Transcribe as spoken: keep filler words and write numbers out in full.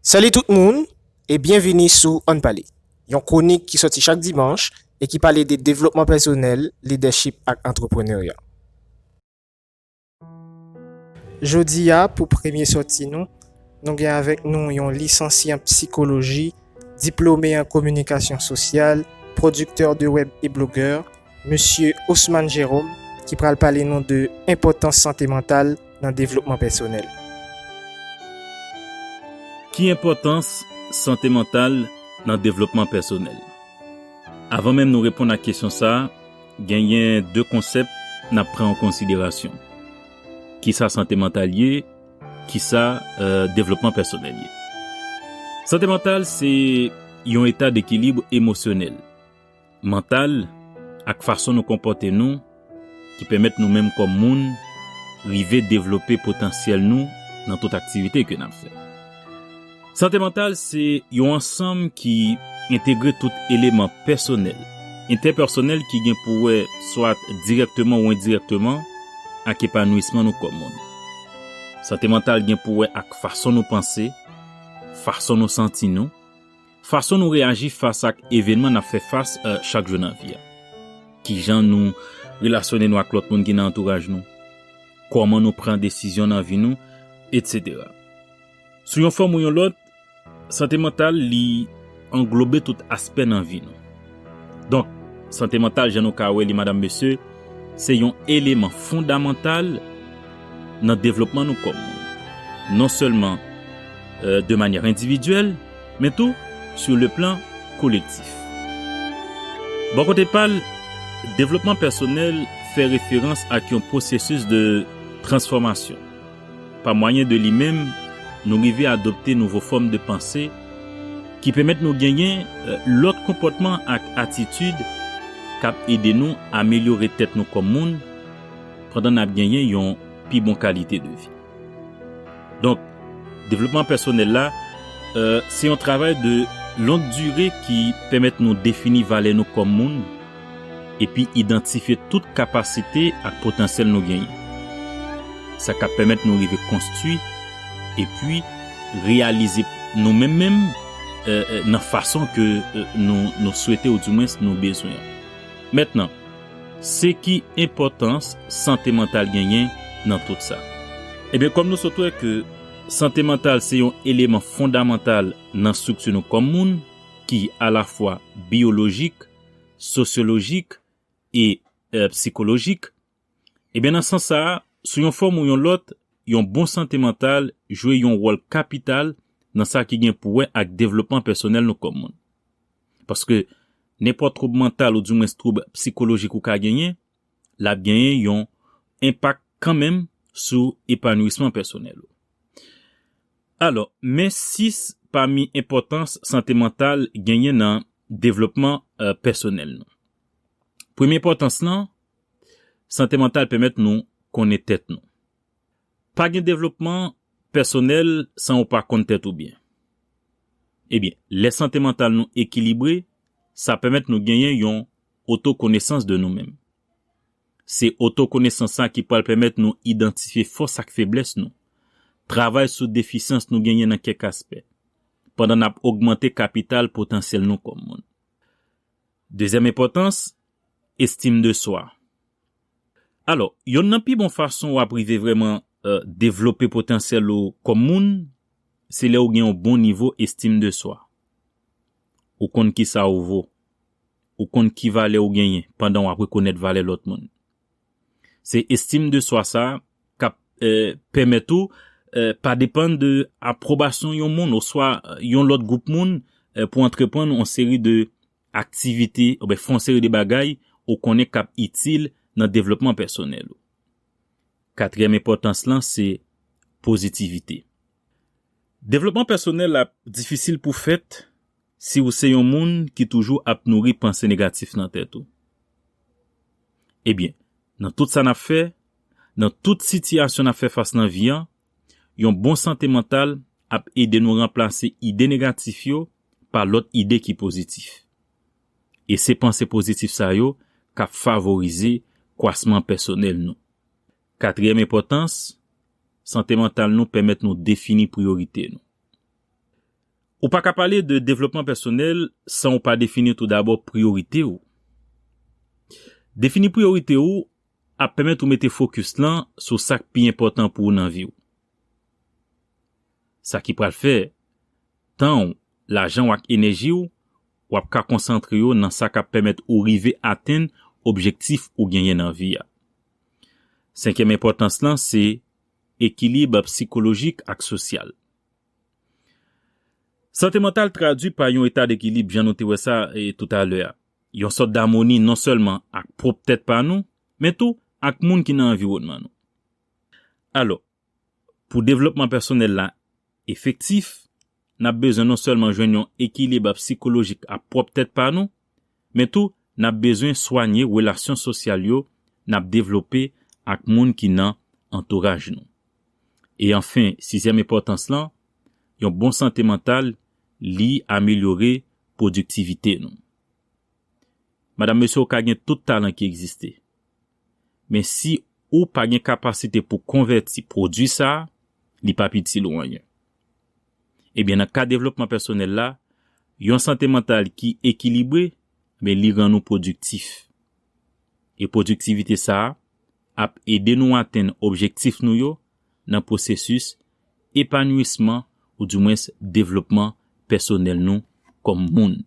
Salut tout moun e byenvini sou Ann Pale, yon kwonik ki sòti chak dimanch e ki pale de devlopman pèsonèl, lidèchip ak antreprenerya. Jodi a, pou premye sòti nou, nou gen avèk nou yon lisansye an psikoloji, diplome an kominikasyon sosyal, pwodiktè de wèb e blogè, Mesye Osman Jérôme, ki pral pale nou de enpòtans sante mantal nan devlopman pèsonèl. Ki enpòtans sante mantal nan devlopman pèsonèl? Avan menm nou reponn ak kesyon sa a, genyen de konsèp n ap pran an konsiderasyon. Kisa sante mantal ye? Kisa, euh, devlopman pèsonèl ye? Sante mantal se yon eta dekilib emosyonèl, mantal ak fason nou konpòte nou ki pèmèt nou menm kòm moun rive devlope potansyèl nou nan tout aktivite ke n ap fè. Sante mantal se yon ansanm ki entegre tout eleman pèsonèl, entèpèsonèl ki gen pou wè swa dirèkteman ou endirèkteman ak epanouisman nou kòm moun. Sante mantal gen pou wè ak fason nou panse, fason nou santi nou, fason nou reyaji fas ak evènman n ap fè fas, euh, chak jou nan vi a. Kijan nou relasyone nou ak lòt moun ki nan antouraj nou, kòman nou pran desizyon nan vi nou, etsetera. Sou yon fòm ou yon lòt, sante mantal, li anglobe tout aspè nan vi nou. Donk, sante mantal, jan nou ka wè li, madanm, mesye, se yon eleman fondamantal nan devlopman nou kòm moun. Non sèlman, euh, de manyè endividyèl, men tou sou le plan kolektif. Bò kote pa l, devlopman pèsonèl fè referans ak yon pwosesis de transfòmasyon. Pa mwayen de li menm, nou rive adopte nouvo fòm de panse ki pèmèt nou genyen, euh, lòt konpòtman ak atitid k ap ede nou amelyore tèt nou kòm moun, pandan n ap genyen yon pi bon kalite de vi. Donk, devlopman pèsonèl la, euh, se yon travay de long dire ki pèmèt nou defini valè nou kòm moun, epi idantifye tout kapasite ak potansyèl nou genyen. Sa k ap pèmèt nou rive konstwi epi reyalize nou menm menm, euh, euh, nan fason ke, euh, nou, nou swete oudimwens nou bezwen an. Mentnan, se ki enpòtans sante mantal genyen nan tout sa? Ebyen, kòm nou sot wè ke sante mantal se yon eleman fondamantal nan estrikti nou kòm moun, ki alafwa byolojik, sosyolojik e, euh, sikolojik, ebyen, nan sans sa a, sou yon fòm ou yon lòt, yon bon sante mantal jwe yon wòl kapital nan sa ki gen pou wè ak devlopman pèsonèl nou kòm moun. Paske nenpòt twoub mantal oudimwens twoub sikolojik ou ka genyen, l ap genyen yon enpak kanmenm sou epanouisman pèsonèl ou. Alò, men sis pami enpòtans sante mantal genyen nan devlopman, euh, pèsonèl nou. Premye enpòtans lan, sante mantal pèmèt nou konnen tèt nou. Pa gen devlopman pèsonèl san ou pa konn tèt ou byen. Ebyen, lè sante mantal nou ekilibre, sa pèmèt nou genyen yon otokonesans de nou menm. Se otokonesans sa ki pral pèmèt nou idantifye fòs ak feblès nou, travay sou defisyans nou genyen nan kèk aspè, pandan n ap ogmante kapital potansyèl nou kòm moun. Dezyèm enpòtans, estim de swa. Alò, yonn nan pi bon fason w ap rive vrèman, euh, devlope potansyèl ou kòm moun, se lè ou gen yon bon nivo estim de swa. Ou konn kisa ou vo. Ou konn ki valè ou genyen pandan w ap rekonèt valè lòt moun. Se estim de swa sa k ap, eh, pèmèt ou, eh, pa depann de apwobasyon yon moun oswa, eh, yon lòt gwoup moun, eh, pou antreprann yon seri de aktivite oubyen fè yon seri de bagay ou konnen k ap itil nan devlopman pèsonèl ou. Katriyèm enpòtans lan se pozitivite. Devlopman pèsonèl ap difisil pou fèt si w se yon moun ki toujou ap nouri panse negatif nan tèt ou. Ebyen, nan tout sa n ap fè, nan tout sitiyasyon n ap fè fas nan vi an, yon bon sante mantal ap ede nou ranplase ide negatif yo pa lòt ide ki pozitif. E se panse pozitif sa yo k ap favorize kwasman pèsonèl nou. Katriyèm enpòtans, sante mantal nou pèmèt nou defini priyorite nou. Ou pa ka pale de devlopman pèsonèl san ou pa defini tou dabò priyorite ou. Defini priyorite ou ap pèmèt ou mete fokis lan sou sa k pi enpòtan pou ou nan vi w. Sa ki pral fè, tan w, lajan w ak enèji w, w ap ka konsantre yo nan sa k ap pèmèt ou rive atenn objektif ou genyen nan vi a. Senkyèm enpòtans lan se ekilib sikolojik ak sosyal. Sante mantal tradui pa yon eta dekilib, jan nou te wè sa e, toutalè a. Yon sòt damoni non sèlman ak pwòp tèt pa nou, men tou ak moun ki nan anviwònman nou. Alò, pou devlopman pèsonèl la efektif, n ap bezwen non sèlman jwenn yon ekilib sikolojik ak pwòp tèt pa nou, men tou n ap bezwen swanye relasyon sosyal yo n ap devlope ak moun ki nan antouraj nou. E anfen, sizyèm enpòtans lan, yon bon sante mantal, li amelyore pwodiktivite nou. Madanm, mesye, ou ka gen tout talan ki egziste. Men si ou pa gen kapasite pou konvèti pwodui sa a, li p ap itil ou anyen. Ebyen, nan ka devlopman pèsonèl la, yon sante mantal ki ekilibre, men li rann ou pwodiktif. E pwodiktivite sa a ap ede nou atenn objektif nou yo nan pwosesis epanouisman oudimwens devlopman pèsonèl nou kòm moun.